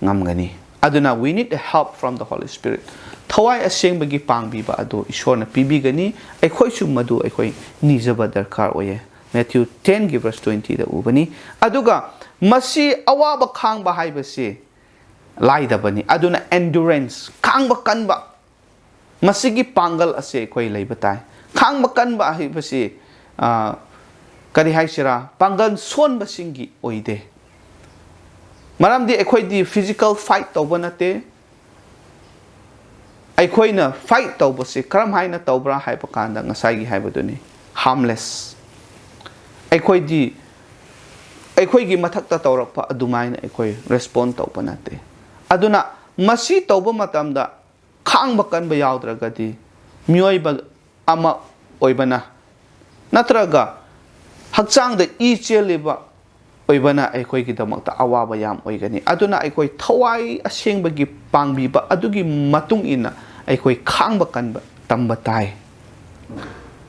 ꯉꯝꯒꯅꯤ꯫ ꯑꯗꯨꯅ we need the help from the Holy Spirit꯫ ꯊꯋꯥꯏ ꯑꯁꯦꯡꯕꯒꯤ ꯄꯥꯡꯕꯤꯕ ꯑꯗꯨ ꯏꯁꯣꯔꯅ ꯄꯤꯕꯤꯒꯅꯤ꯫ ꯑꯩꯈꯣꯏꯁꯨ ꯃꯗꯨ ꯑꯩꯈꯣꯏ ꯅꯤꯖꯕ ꯗꯔꯀꯥꯔ ꯑꯣꯏꯌꯦ꯫ Matthew tenꯒꯤ verse twentyꯗ ꯎꯕꯅꯤ꯫ ꯑꯗꯨꯒ ꯃꯁꯤ ꯑꯋꯥꯕ ꯈꯥꯡꯕ ꯍꯥꯏꯕꯁꯤ ꯂꯥꯏꯗꯕꯅꯤ꯫ ꯑꯗꯨꯅ endurance, ꯈꯥꯡꯕ ꯀꯟꯕ, ꯃꯁꯤꯒꯤ ꯄꯥꯡꯒꯜ ꯑꯁꯤ ꯑꯩꯈꯣꯏ ꯂꯩꯕ ꯇꯥꯏ꯫ ꯈꯥꯡꯕ ꯀꯟꯕ ꯍꯥꯏꯕꯁꯤ, ꯑ, ꯀꯔꯤ ꯍꯥꯏꯁꯤꯔꯥ, ꯄꯥꯡꯒꯜ ꯁꯣꯟꯕꯁꯤꯡꯒꯤ ꯑꯣꯏꯗꯦ꯫ ꯃꯔꯝꯗꯤ ꯑꯩꯈꯣꯏꯗꯤ physical fight ꯇꯧꯕ ꯅꯠꯇꯦ꯫ ꯑꯩꯈꯣꯏꯅ fight ꯇꯧꯕꯁꯤ ꯀꯔꯝ ꯍꯥꯏꯅ ꯇꯧꯕ꯭ꯔꯥ ꯍꯥꯏꯕ ꯀꯥꯟꯗ, ꯉꯁꯥꯏꯒꯤ ꯍꯥꯏꯕꯗꯨꯅꯤ, harmless꯫ ꯑꯩꯈꯣꯏꯗꯤ ꯑꯩꯈꯣꯏꯒꯤ ꯃꯊꯛꯇ ꯇꯧꯔꯛꯄ ꯑꯗꯨꯃꯥꯏꯅ ꯑꯩꯈꯣꯏ respond ꯇꯧꯕ ꯅꯠꯇꯦ꯫ ꯑꯗꯨꯅ ꯃꯁꯤ ꯇꯧꯕ ꯃꯇꯝꯗ ꯈꯥꯡꯕ ꯀꯟꯕ ꯌꯥꯎꯗ꯭ꯔꯒꯗꯤ ꯃꯤꯑꯣꯏꯕ ꯑꯃ ꯑꯣꯏꯕꯅ ꯅꯠꯇ꯭ꯔꯒ ꯍꯛꯆꯥꯡꯗ ꯏ ꯆꯦꯜꯂꯤꯕ ꯑꯣꯏꯕꯅ ꯑꯩꯈꯣꯏꯒꯤꯗꯃꯛꯇ ꯑꯋꯥꯕ ꯌꯥꯝ ꯑꯣꯏꯒꯅꯤ꯫ ꯑꯗꯨꯅ ꯑꯩꯈꯣꯏ ꯊꯋꯥꯏ ꯑꯁꯦꯡꯕꯒꯤ ꯄꯥꯡꯕꯤꯕ ꯑꯗꯨꯒꯤ ꯃꯇꯨꯡ ꯏꯟꯅ ꯑꯩꯈꯣꯏ ꯈꯥꯡꯕ ꯀꯟꯕ ꯇꯝꯕ ꯇꯥꯏ꯫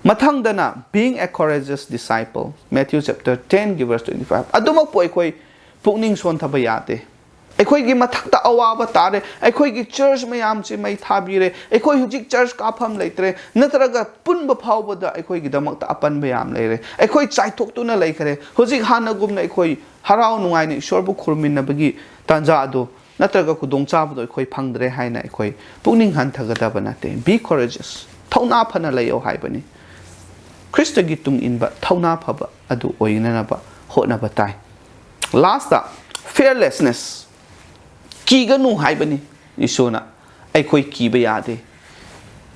ꯃꯊꯪꯗꯅ, being a courageous disciple, Matthew chapter ten ꯒꯤ verse twenty five꯫ ꯑꯗꯨꯃꯛꯄꯨ ꯑꯩꯈꯣꯏ ꯄꯨꯛꯅꯤꯡ ꯁꯣꯟꯊꯕ ꯌꯥꯗꯦ꯫ ꯑꯩꯈꯣꯏꯒꯤ ꯃꯊꯛꯇ ꯑꯋꯥꯕ ꯇꯥꯔꯦ, ꯑꯩꯈꯣꯏꯒꯤ ꯆꯔꯆ ꯃꯌꯥꯝꯁꯤ ꯃꯩ ꯊꯥꯕꯤꯔꯦ, ꯑꯩꯈꯣꯏ ꯍꯧꯖꯤꯛ ꯆꯔꯆ ꯀꯥꯐꯝ ꯂꯩꯇ꯭ꯔꯦ, ꯅꯠꯇ꯭ꯔꯒ ꯄꯨꯟꯕ ꯐꯥꯎꯕꯗ ꯑꯩꯈꯣꯏꯒꯤꯗꯃꯛꯇ ꯑꯄꯟꯕ ꯌꯥꯝ ꯂꯩꯔꯦ, ꯑꯩꯈꯣꯏ ꯆꯥꯏꯊꯣꯛꯇꯨꯅ ꯂꯩꯈ꯭ꯔꯦ꯫ ꯍꯧꯖꯤꯛ ꯍꯥꯟꯅꯒꯨꯝꯅ ꯑꯩꯈꯣꯏ ꯍꯔꯥꯎ ꯅꯨꯡꯉꯥꯏꯅ ꯏꯁꯣꯔꯕꯨ ꯈꯨꯔꯨꯝꯃꯤꯟꯅꯕꯒꯤ ꯇꯥꯟꯖꯥ ꯑꯗꯨ ꯅꯠꯇ꯭ꯔꯒ ꯈꯨꯗꯣꯡꯆꯥꯕꯗꯣ ꯑꯩꯈꯣꯏ ꯐꯪꯗ꯭ꯔꯦ ꯍꯥꯏꯅ ꯑꯩꯈꯣꯏ ꯄꯨꯛꯅꯤꯡ ꯍꯟꯊꯒꯗꯕ ꯅꯠꯇꯦ꯫ Be courageous, ꯊꯧꯅꯥ ꯐꯅ ꯂꯩꯌꯣ ꯍꯥꯏꯕꯅꯤ꯫ ꯈ꯭ꯔꯤꯁꯇꯒꯤ ꯇꯨꯡ ꯏꯟꯕ ꯊꯧꯅꯥ ꯐꯕ ꯑꯗꯨ ꯑꯣꯏꯅꯅꯕ ꯍꯣꯠꯅꯕ ꯇꯥꯏ꯫ Last, fearlessness, ꯀꯤꯒꯅꯨ ꯍꯥꯏꯕꯅꯤ ꯏꯁꯣꯔꯅ꯫ ꯑꯩꯈꯣꯏ ꯀꯤꯕ ꯌꯥꯗꯦ꯫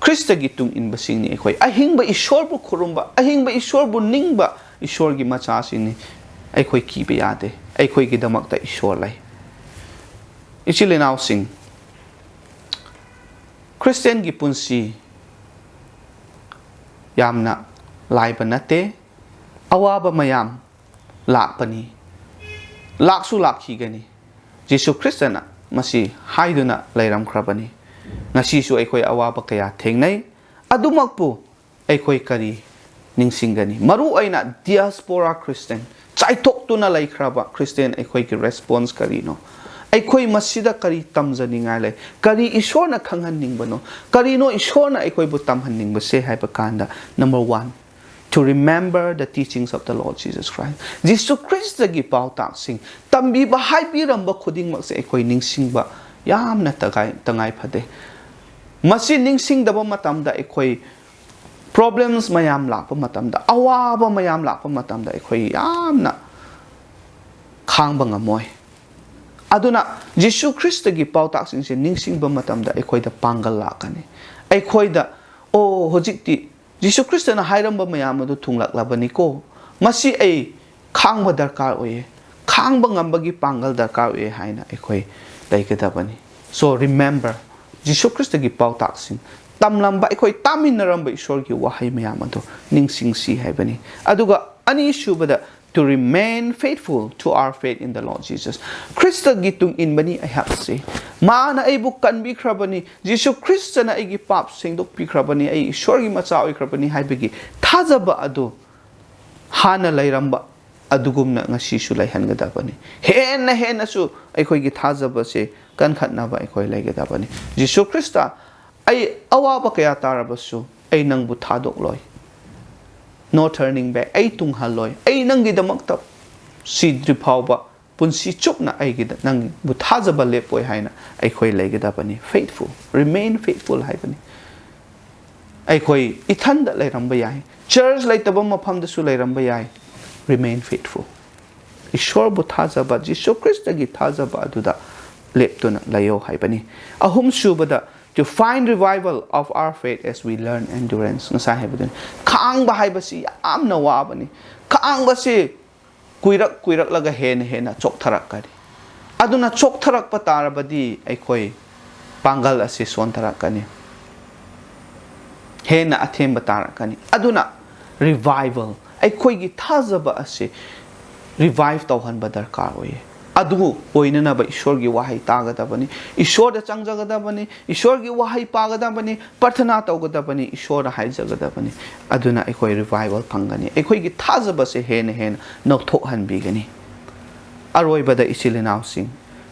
ꯈ꯭ꯔꯤꯁꯇꯒꯤ ꯇꯨꯡ ꯏꯟꯕꯁꯤꯡꯅꯤ ꯑꯩꯈꯣꯏ꯫ ꯑꯍꯤꯡꯕ ꯏꯁꯣꯔꯕꯨ ꯈꯨꯔꯨꯝꯕ, ꯑꯍꯤꯡꯕ ꯏꯁꯣꯔꯕꯨ ꯅꯤꯡꯕ ꯏꯁꯣꯔꯒꯤ ꯃꯆꯥꯁꯤꯡꯅꯤ꯫ ꯑꯩꯈꯣꯏ ꯀꯤꯕ ꯌꯥꯗꯦ꯫ ꯑꯩꯈꯣꯏꯒꯤꯗꯃꯛꯇ ꯏꯁꯣꯔ ꯂꯩ꯫ ꯏꯆꯤꯜ ꯏꯅꯥꯎꯁꯤꯡ, ꯈ꯭ꯔꯤꯁꯇꯤꯌꯥꯟꯒꯤ ꯄꯨꯟꯁꯤ ꯌꯥꯝꯅ ꯂꯥꯏꯕ ꯅꯠꯇꯦ꯫ ꯑꯋꯥꯕ ꯃꯌꯥꯝ ꯂꯥꯛꯄꯅꯤ, ꯂꯥꯛꯁꯨ ꯂꯥꯛꯈꯤꯒꯅꯤ꯫ ꯖꯤꯁꯨ ꯈ꯭ꯔꯤꯁꯇꯅ ꯃꯁꯤ ꯍꯥꯏꯗꯨꯅ ꯂꯩꯔꯝꯈ꯭ꯔꯕꯅꯤ꯫ ꯉꯁꯤꯁꯨ ꯑꯩꯈꯣꯏ ꯑꯋꯥꯕ ꯀꯌꯥ ꯊꯦꯡꯅꯩ꯫ ꯑꯗꯨꯃꯛꯄꯨ ꯑꯩꯈꯣꯏ ꯀꯔꯤ ꯅꯤꯡꯁꯤꯡꯒꯅꯤ? ꯃꯔꯨ ꯑꯣꯏꯅ diaspora Christian, ꯆꯥꯏꯊꯣꯛꯇꯨꯅ ꯂꯩꯈ꯭ꯔꯕ ꯈ꯭ꯔꯤꯁꯇꯤꯌꯥꯟ ꯑꯩꯈꯣꯏꯒꯤ response ꯀꯔꯤꯅꯣ? ꯑꯩꯈꯣꯏ ꯃꯁꯤꯗ ꯀꯔꯤ ꯇꯝꯖꯅꯤꯡꯉꯥꯏ ꯂꯩ? ꯀꯔꯤ ꯏꯁꯣꯔꯅ ꯈꯪꯍꯟꯅꯤꯡꯕꯅꯣ? ꯀꯔꯤꯅꯣ ꯏꯁꯣꯔꯅ ꯑꯩꯈꯣꯏꯕꯨ ꯇꯝꯍꯟꯅꯤꯡꯕꯁꯦ ꯍꯥꯏꯕ ꯀꯥꯟꯗ, number one, to remember the teachings of the Lord Jesus Christ. ꯖꯤꯁꯨ ꯈ꯭ꯔꯤꯁꯇꯒꯤ ꯄꯥꯎꯇꯥꯛꯁꯤꯡ, ꯇꯝꯕꯤꯕ, ꯍꯥꯏꯕꯤꯔꯝꯕ ꯈꯨꯗꯤꯡꯃꯛꯁꯦ ꯑꯩꯈꯣꯏ ꯅꯤꯡꯁꯤꯡꯕ ꯌꯥꯝꯅ ꯇꯉꯥꯏ, ꯇꯉꯥꯏ ꯐꯗꯦ꯫ ꯃꯁꯤ ꯅꯤꯡꯁꯤꯡꯗꯕ ꯃꯇꯝꯗ ꯑꯩꯈꯣꯏ problems ꯃꯌꯥꯝ ꯂꯥꯛꯄ ꯃꯇꯝꯗ, ꯑꯋꯥꯕ ꯃꯌꯥꯝ ꯂꯥꯛꯄ ꯃꯇꯝꯗ ꯑꯩꯈꯣꯏ ꯌꯥꯝꯅ ꯈꯥꯡꯕ ꯉꯝꯃꯣꯏ꯫ ꯑꯗꯨꯅ ꯖꯤꯁꯨ ꯈ꯭ꯔꯤꯁꯇꯒꯤ ꯄꯥꯎꯇꯥꯛꯁꯤꯡꯁꯦ ꯅꯤꯡꯁꯤꯡꯕ ꯃꯇꯝꯗ ꯑꯩꯈꯣꯏꯗ ꯄꯥꯡꯒꯜ ꯂꯥꯛꯀꯅꯤ꯫ ꯑꯩꯈꯣꯏꯗ, "ꯑꯣ, ꯍꯧꯖꯤꯛꯇꯤ ꯖꯤꯁꯨ ꯈ꯭ꯔꯤꯁꯇꯅ ꯍꯥꯏꯔꯝꯕ ꯃꯌꯥꯝ ꯑꯗꯨ ꯊꯨꯡꯂꯛꯂꯕꯅꯤꯀꯣ꯫ ꯃꯁꯤ ꯑꯩ ꯈꯥꯡꯕ ꯗꯔꯀꯥꯔ ꯑꯣꯏꯌꯦ꯫ ꯈꯥꯡꯕ ꯉꯝꯕꯒꯤ ꯄꯥꯡꯒꯜ ꯗꯔꯀꯥꯔ ꯑꯣꯏꯌꯦ" ꯍꯥꯏꯅ ꯑꯩꯈꯣꯏ ꯂꯩꯒꯗꯕꯅꯤ꯫ So remember, ꯖꯤꯁꯨ ꯈ꯭ꯔꯤꯁꯇꯒꯤ ꯄꯥꯎꯇꯥꯛꯁꯤꯡ ꯇꯝꯂꯝꯕ, ꯑꯩꯈꯣꯏ ꯇꯥꯃꯤꯟꯅꯔꯝꯕ ꯏꯁꯣꯔꯒꯤ ꯋꯥꯍꯩ ꯃꯌꯥꯝ ꯑꯗꯨ ꯅꯤꯡꯁꯤꯡꯁꯤ ꯍꯥꯏꯕꯅꯤ꯫ ꯑꯗꯨꯒ ꯑꯅꯤꯁꯨꯕꯗ, to remain faithful to our faith in the Lord Jesus. ꯈ꯭ꯔꯤꯁꯇꯒꯤ ꯇꯨꯡ ꯏꯟꯕꯅꯤ ꯑꯩꯍꯥꯛꯁꯤ꯫ ꯃꯥꯅ ꯑꯩꯕꯨ ꯀꯟꯕꯤꯈ꯭ꯔꯕꯅꯤ, ꯖꯤꯁꯨ ꯈ꯭ꯔꯤꯁꯇꯅ ꯑꯩꯒꯤ ꯄꯥꯞ ꯁꯦꯡꯗꯣꯛꯄꯤꯈ꯭ꯔꯕꯅꯤ, ꯑꯩ ꯏꯁꯣꯔꯒꯤ ꯃꯆꯥ ꯑꯣꯏꯈ꯭ꯔꯕꯅꯤ ꯍꯥꯏꯕꯒꯤ ꯊꯥꯖꯕ ꯑꯗꯨ ꯍꯥꯟꯅ ꯂꯩꯔꯝꯕ ꯑꯗꯨꯒꯨꯝꯅ ꯉꯁꯤꯁꯨ ꯂꯩꯍꯟꯒꯗꯕꯅꯤ꯫ ꯍꯦꯟꯅ ꯍꯦꯟꯅꯁꯨ ꯑꯩꯈꯣꯏꯒꯤ ꯊꯥꯖꯕꯁꯦ ꯀꯟꯈꯠꯅꯕ ꯑꯩꯈꯣꯏ ꯂꯩꯒꯗꯕꯅꯤ꯫ ꯖꯤꯁꯨ ꯈ꯭ꯔꯤꯁꯇ, ꯑꯩ ꯑꯋꯥꯕ ꯀꯌꯥ ꯇꯥꯔꯕꯁꯨ ꯑꯩ ꯅꯪꯕꯨ ꯊꯥꯗꯣꯛꯂꯣꯏ꯫ No turning back. ꯑꯩ ꯇꯨꯡꯍꯜꯂꯣꯏ꯫ ꯑꯩ ꯅꯪꯒꯤꯗꯃꯛꯇ ꯁꯤꯗ꯭ꯔꯤ ꯐꯥꯎꯕ ꯄꯨꯟꯁꯤ ꯆꯨꯞꯅ ꯑꯩꯒꯤꯗ ꯅꯪꯕꯨ ꯊꯥꯖꯕ ꯂꯦꯞꯄꯣꯏ ꯍꯥꯏꯅ ꯑꯩꯈꯣꯏ ꯂꯩꯒꯗꯕꯅꯤ꯫ Faithful, remain faithful ꯍꯥꯏꯕꯅꯤ꯫ ꯑꯩꯈꯣꯏ ꯏꯊꯟꯗ ꯂꯩꯔꯝꯕ ꯌꯥꯏ, ꯆꯔꯆ ꯂꯩꯇꯕ ꯃꯐꯝꯗꯁꯨ ꯂꯩꯔꯝꯕ ꯌꯥꯏ꯫ Remain faithful. ꯏꯁꯣꯔꯕꯨ ꯊꯥꯖꯕ, ꯖꯤꯁꯨ ꯈ꯭ꯔꯤꯁꯇꯒꯤ ꯊꯥꯖꯕ ꯑꯗꯨꯗ ꯂꯦꯞꯇꯨꯅ ꯂꯩꯌꯣ ꯍꯥꯏꯕꯅꯤ꯫ ꯑꯍꯨꯝꯁꯨꯕꯗ, to find revival of our faith as we learn endurance. ꯉꯁꯥꯏ ꯍꯥꯏꯕꯗꯨꯅꯤ, ꯈꯥꯡꯕ ꯍꯥꯏꯕꯁꯤ ꯌꯥꯝꯅ ꯋꯥꯕꯅꯤ꯫ ꯈꯥꯡꯕꯁꯤ ꯀꯨꯏꯔꯛ ꯀꯨꯏꯔꯛꯂꯒ ꯍꯦꯟꯅ ꯍꯦꯟꯅ ꯆꯣꯛꯊꯔꯛꯀꯅꯤ꯫ ꯑꯗꯨꯅ ꯆꯣꯛꯊꯔꯛꯄ ꯇꯥꯔꯕꯗꯤ ꯑꯩꯈꯣꯏ ꯄꯥꯡꯒꯜ ꯑꯁꯤ ꯁꯣꯟꯊꯔꯛꯀꯅꯤ, ꯍꯦꯟꯅ ꯑꯊꯦꯝꯕ ꯇꯥꯔꯛꯀꯅꯤ꯫ ꯑꯗꯨꯅ revival, ꯑꯩꯈꯣꯏꯒꯤ ꯊꯥꯖꯕ ꯑꯁꯤ revive ꯇꯧꯍꯟꯕ ꯗꯔꯀꯥꯔ ꯑꯣꯏꯌꯦ꯫ ꯑꯗꯨ ꯑꯣꯏꯅꯅꯕ ꯏꯁꯣꯔꯒꯤ ꯋꯥꯍꯩ ꯇꯥꯒꯗꯕꯅꯤ, ꯏꯁꯣꯔꯗ ꯆꯪꯖꯒꯗꯕꯅꯤ, ꯏꯁꯣꯔꯒꯤ ꯋꯥꯍꯩ ꯄꯥꯒꯗꯕꯅꯤ, ꯄ꯭ꯔꯊꯅꯥ ꯇꯧꯒꯗꯕꯅꯤ, ꯏꯁꯣꯔꯗ ꯍꯥꯏꯖꯒꯗꯕꯅꯤ꯫ ꯑꯗꯨꯅ ꯑꯩꯈꯣꯏ revival ꯐꯪꯒꯅꯤ, ꯑꯩꯈꯣꯏꯒꯤ ꯊꯥꯖꯕꯁꯦ ꯍꯦꯟꯅ ꯍꯦꯟꯅ ꯅꯧꯊꯣꯛꯍꯟꯕꯤꯒꯅꯤ꯫ ꯑꯔꯣꯏꯕꯗ, ꯏꯆꯤꯜ ꯏꯅꯥꯎꯁꯤꯡ,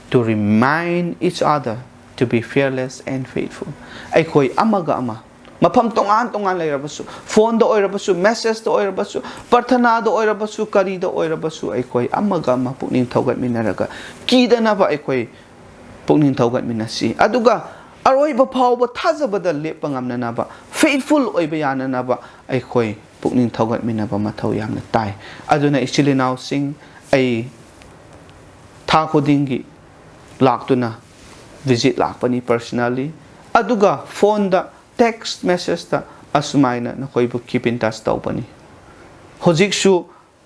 to remind each other to be fearless and faithful. ꯑꯩꯈꯣꯏ ꯑꯃꯒ ꯑꯃ, ꯃꯐꯝ ꯇꯣꯉꯥꯟ ꯇꯣꯉꯥꯟ ꯂꯩꯔꯕꯁꯨ, ꯐꯣꯟꯗ ꯑꯣꯏꯔꯕꯁꯨ, ꯃꯦꯁꯦꯖꯇ ꯑꯣꯏꯔꯕꯁꯨ, ꯄ꯭ꯔꯊꯅꯥꯗ ꯑꯣꯏꯔꯕꯁꯨ, ꯀꯔꯤꯗ ꯑꯣꯏꯔꯕꯁꯨ, ꯑꯩꯈꯣꯏ ꯑꯃꯒ ꯑꯃ ꯄꯨꯛꯅꯤꯡ ꯊꯧꯒꯠꯃꯤꯟꯅꯔꯒ ꯀꯤꯗꯅꯕ ꯑꯩꯈꯣꯏ ꯄꯨꯛꯅꯤꯡ ꯊꯧꯒꯠꯃꯤꯟꯅꯁꯤ꯫ ꯑꯗꯨꯒ ꯑꯔꯣꯏꯕ ꯐꯥꯎꯕ ꯊꯥꯖꯕꯗ ꯂꯦꯞꯄ ꯉꯝꯅꯅꯕ, faithful ꯑꯣꯏꯕ ꯌꯥꯅꯅꯕ ꯑꯩꯈꯣꯏ ꯄꯨꯛꯅꯤꯡ ꯊꯧꯒꯠꯃꯤꯟꯅꯕ ꯃꯊꯧ ꯌꯥꯝꯅ ꯇꯥꯏ꯫ ꯑꯗꯨꯅ ꯏꯆꯤꯜ ꯏꯅꯥꯎꯁꯤꯡ, ꯑꯩ ꯊꯥ ꯈꯨꯗꯤꯡꯒꯤ ꯂꯥꯛꯇꯨꯅ visit ꯂꯥꯛꯄꯅꯤ personally, ꯑꯗꯨꯒ ꯐꯣꯟꯗ, text messageꯇ ꯑꯁꯨꯃꯥꯏꯅ ꯅꯈꯣꯏꯕꯨ keep in touch ꯇꯧꯕꯅꯤ꯫ ꯍꯧꯖꯤꯛꯁꯨ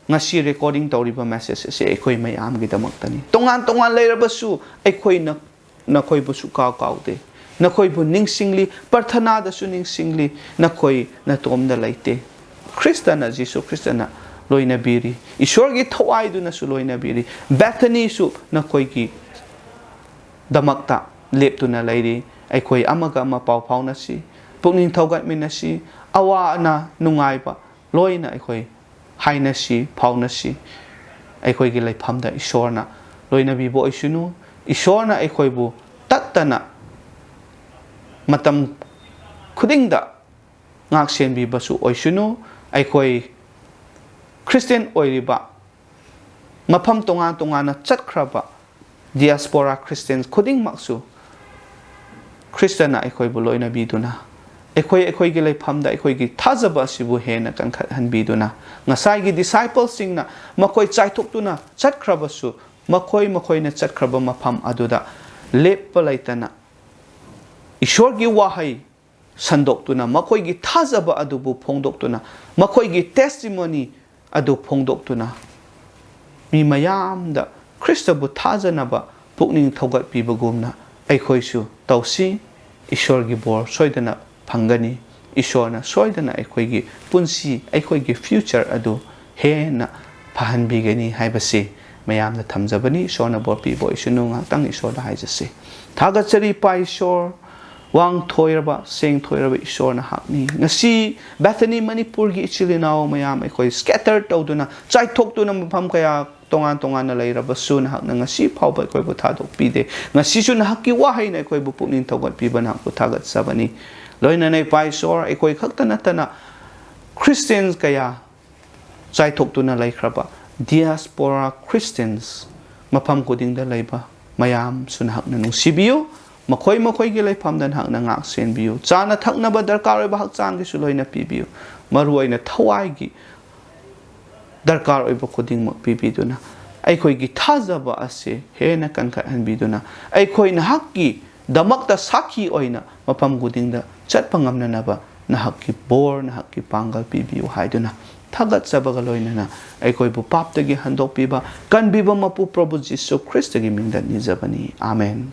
ꯉꯁꯤ recording ꯇꯧꯔꯤꯕ message ꯑꯁꯤ ꯑꯩꯈꯣꯏ ꯃꯌꯥꯝꯒꯤꯗꯃꯛꯇꯅꯤ꯫ ꯇꯣꯉꯥꯟ ꯇꯣꯉꯥꯟ ꯂꯩꯔꯕꯁꯨ ꯑꯩꯈꯣꯏꯅ ꯅꯈꯣꯏꯕꯨ ꯁꯨꯀꯥꯎ ꯀꯥꯎꯗꯦ꯫ ꯅꯈꯣꯏꯕꯨ ꯅꯤꯡꯁꯤꯡꯂꯤ, ꯄ꯭ꯔꯊꯅꯥꯗꯁꯨ ꯅꯤꯡꯁꯤꯡꯂꯤ, ꯅꯈꯣꯏ ꯅꯇꯣꯝꯗ ꯂꯩꯇꯦ꯫ ꯈ꯭ꯔꯤꯁꯇꯅ, ꯖꯤꯁꯨ ꯈ꯭ꯔꯤꯁꯇꯅ ꯂꯣꯏꯅꯕꯤꯔꯤ, ꯏꯁꯣꯔꯒꯤ ꯊꯋꯥꯏꯗꯨꯅꯁꯨ ꯂꯣꯏꯅꯕꯤꯔꯤ꯫ ꯕꯦꯊꯅꯤꯁꯨ ꯅꯈꯣꯏꯒꯤ ꯗꯃꯛꯇ ꯂꯦꯞꯇꯨꯅ ꯂꯩꯔꯤ꯫ ꯑꯩꯈꯣꯏ ꯑꯃꯒ ꯑꯃ ꯄꯥꯎ ꯐꯥꯎꯅꯁꯤ, ꯄꯨꯛꯅꯤꯡ ꯊꯧꯒꯠꯃꯤꯟꯅꯁꯤ, ꯑꯋꯥ ꯑꯅꯥ ꯅꯨꯡꯉꯥꯏꯕ ꯂꯣꯏꯅ ꯑꯩꯈꯣꯏ ꯍꯥꯏꯅꯁꯤ, ꯐꯥꯎꯅꯁꯤ꯫ ꯑꯩꯈꯣꯏꯒꯤ ꯂꯩꯐꯝꯗ ꯏꯁꯣꯔꯅ ꯂꯣꯏꯅꯕꯤꯕ ꯑꯣꯏꯁꯅꯨ꯫ ꯏꯁꯣꯔꯅ ꯑꯩꯈꯣꯏꯕꯨ ꯇꯠꯇꯅ ꯃꯇꯝ ꯈꯨꯗꯤꯡꯗ ꯉꯥꯛ ꯁꯦꯟꯕꯤꯕꯁꯨ ꯑꯣꯏꯁꯅꯨ꯫ ꯑꯩꯈꯣꯏ ꯈ꯭ꯔꯤꯁꯇꯤꯌꯥꯟ ꯑꯣꯏꯔꯤꯕ ꯃꯐꯝ ꯇꯣꯉꯥꯟ ꯇꯣꯉꯥꯟꯅ ꯆꯠꯈ꯭ꯔꯕ ꯗꯤꯌꯥꯁꯄꯣꯔꯥ ꯈ꯭ꯔꯤꯁꯇꯤꯌꯥꯟ ꯈꯨꯗꯤꯡꯃꯛꯁꯨ ꯈ꯭ꯔꯤꯁꯇꯅ ꯑꯩꯈꯣꯏꯕꯨ ꯂꯣꯏꯅꯕꯤꯗꯨꯅ ꯑꯩꯈꯣꯏ ꯑꯩꯈꯣꯏꯒꯤ ꯂꯩꯐꯝꯗ ꯑꯩꯈꯣꯏꯒꯤ ꯊꯥꯖꯕ ꯑꯁꯤꯕꯨ ꯍꯦꯟꯅ ꯀꯟꯈꯠꯍꯟꯕꯤꯗꯨꯅ, ꯉꯁꯥꯏꯒꯤ ꯗꯤꯁꯥꯏꯄꯜꯁꯤꯡꯅ ꯃꯈꯣꯏ ꯆꯥꯏꯊꯣꯛꯇꯨꯅ ꯆꯠꯈ꯭ꯔꯕꯁꯨ, ꯃꯈꯣꯏ ꯃꯈꯣꯏꯅ ꯆꯠꯈ꯭ꯔꯕ ꯃꯐꯝ ꯑꯗꯨꯗ ꯂꯦꯞꯄ ꯂꯩꯇꯅ ꯏꯁꯣꯔꯒꯤ ꯋꯥꯍꯩ ꯁꯟꯗꯣꯛꯇꯨꯅ, ꯃꯈꯣꯏꯒꯤ ꯊꯥꯖꯕ ꯑꯗꯨꯕꯨ ꯐꯣꯡꯗꯣꯛꯇꯨꯅ, ꯃꯈꯣꯏꯒꯤ ꯇꯦꯁꯇꯤꯃꯣꯅꯤ ꯑꯗꯨ ꯐꯣꯡꯗꯣꯛꯇꯨꯅ, ꯃꯤ ꯃꯌꯥꯝꯗ ꯈ꯭ꯔꯤꯁꯇꯕꯨ ꯊꯥꯖꯅꯕ ꯄꯨꯛꯅꯤꯡ ꯊꯧꯒꯠꯄꯤꯕꯒꯨꯝꯅ ꯑꯩꯈꯣꯏꯁꯨ ꯇꯧꯁꯤ꯫ ꯏꯁꯣꯔꯒꯤ ꯕꯣꯔ ꯁꯣꯏꯗꯅ ꯐꯪꯒꯅꯤ꯫ ꯏꯁꯣꯔꯅ ꯁꯣꯏꯗꯅ ꯑꯩꯈꯣꯏꯒꯤ ꯄꯨꯟꯁꯤ, ꯑꯩꯈꯣꯏꯒꯤ ꯐ꯭ꯌꯨꯆꯔ ꯑꯗꯨ ꯍꯦꯟꯅ ꯐꯍꯟꯕꯤꯒꯅꯤ ꯍꯥꯏꯕꯁꯤ ꯃꯌꯥꯝꯗ ꯊꯝꯖꯕꯅꯤ꯫ ꯏꯁꯣꯔꯅ ꯕꯣꯔ ꯄꯤꯕ ꯑꯣꯏꯁꯅꯨ꯫ ꯉꯥꯏꯍꯥꯛꯇꯪ ꯏꯁꯣꯔꯗ ꯍꯥꯏꯖꯁꯤ꯫ ꯊꯥꯒꯠꯆꯔꯤ, ꯏꯄꯥ ꯏꯁꯣꯔ, ꯋꯥꯡꯊꯣꯏꯔꯕ, ꯁꯦꯡꯊꯣꯏꯔꯕ ꯏꯁꯣꯔ ꯅꯍꯥꯛꯅꯤ꯫ ꯉꯁꯤ ꯕꯦꯊꯅꯤ ꯃꯅꯤꯄꯨꯔꯒꯤ ꯏꯆꯤꯜ ꯏꯅꯥꯎ ꯃꯌꯥꯝ ꯑꯩꯈꯣꯏ ꯁ꯭ꯀꯦꯇꯔ ꯇꯧꯗꯨꯅ, ꯆꯥꯏꯊꯣꯛꯇꯨꯅ ꯃꯐꯝ ꯀꯌꯥ ꯇꯣꯉꯥꯟ ꯇꯣꯉꯥꯟꯅ ꯂꯩꯔꯕꯁꯨ, ꯅꯍꯥꯛꯅ ꯉꯁꯤ ꯐꯥꯎꯕ ꯑꯩꯈꯣꯏꯕꯨ ꯊꯥꯗꯣꯛꯄꯤꯗꯦ꯫ ꯉꯁꯤꯁꯨ ꯅꯍꯥꯛꯀꯤ ꯋꯥꯍꯩꯅ ꯑꯩꯈꯣꯏꯕꯨ ꯄꯨꯛꯅꯤꯡ ꯊꯧꯒꯠꯄꯤꯕ ꯅꯍꯥꯛꯄꯨ ꯊꯥꯒꯠꯆꯕꯅꯤ꯫ ꯂꯣꯏꯅꯅ ꯏꯄꯥ ꯏꯁꯣꯔ, ꯑꯩꯈꯣꯏ ꯈꯛꯇ ꯅꯠꯇꯅ ꯈ꯭ꯔꯤꯁꯇꯤꯌꯟ ꯀꯌꯥ ꯆꯥꯏꯊꯣꯛꯇꯨꯅ ꯂꯩꯈ꯭ꯔꯕ ꯗꯤꯌꯥꯁꯄꯣꯔꯥ ꯈ꯭ꯔꯤꯁꯇꯤꯌꯟꯁ ꯃꯐꯝ ꯈꯨꯗꯤꯡꯗ ꯂꯩꯕ ꯃꯌꯥꯝꯁꯨ ꯅꯍꯥꯛꯅ ꯅꯨꯡꯁꯤꯕꯤꯌꯨ꯫ ꯃꯈꯣꯏ ꯃꯈꯣꯏꯒꯤ ꯂꯩꯐꯝꯗ ꯅꯍꯥꯛꯅ ꯉꯥꯛ ꯁꯦꯟꯕꯤꯌꯨ꯫ ꯆꯥꯅ ꯊꯛꯅꯕ ꯗꯔꯀꯥꯔ ꯑꯣꯏꯕ ꯍꯛꯆꯥꯡꯒꯤꯁꯨ ꯂꯣꯏꯅ ꯄꯤꯕꯤꯌꯨ꯫ ꯃꯔꯨꯑꯣꯏꯅ ꯊꯋꯥꯏꯒꯤ ꯗꯔꯀꯥꯔ ꯑꯣꯏꯕ ꯈꯨꯗꯤꯡꯃꯛ ꯄꯤꯕꯤꯗꯨꯅ, ꯑꯩꯈꯣꯏꯒꯤ ꯊꯥꯖꯕ ꯑꯁꯤ ꯍꯦꯟꯅ ꯀꯟꯈꯠꯍꯟꯕꯤꯗꯨꯅ, ꯑꯩꯈꯣꯏ ꯅꯍꯥꯛꯀꯤꯗꯃꯛꯇ ꯁꯥꯈꯤ ꯑꯣꯏꯅ ꯃꯐꯝ ꯈꯨꯗꯤꯡꯗ ꯆꯠꯄ ꯉꯝꯅꯅꯕ ꯅꯍꯥꯛꯀꯤ ꯕꯣꯔ, ꯅꯍꯥꯛꯀꯤ ꯄꯥꯡꯒꯜ ꯄꯤꯕꯤꯌꯨ ꯍꯥꯏꯗꯨꯅ, ꯊꯥꯒꯠꯆꯕꯒ ꯂꯣꯏꯅꯅ ꯑꯩꯈꯣꯏꯕꯨ ꯄꯥꯞꯇꯒꯤ ꯍꯟꯗꯣꯛꯄꯤꯕ, ꯀꯟꯕꯤꯕ ꯃꯄꯨ ꯄ꯭ꯔꯚꯨ ꯖꯤꯁꯨ ꯈ꯭ꯔꯤꯁꯇꯒꯤ ꯃꯤꯡꯗ ꯅꯤꯖꯕꯅꯤ꯫ ꯑꯥꯃꯦꯟ꯫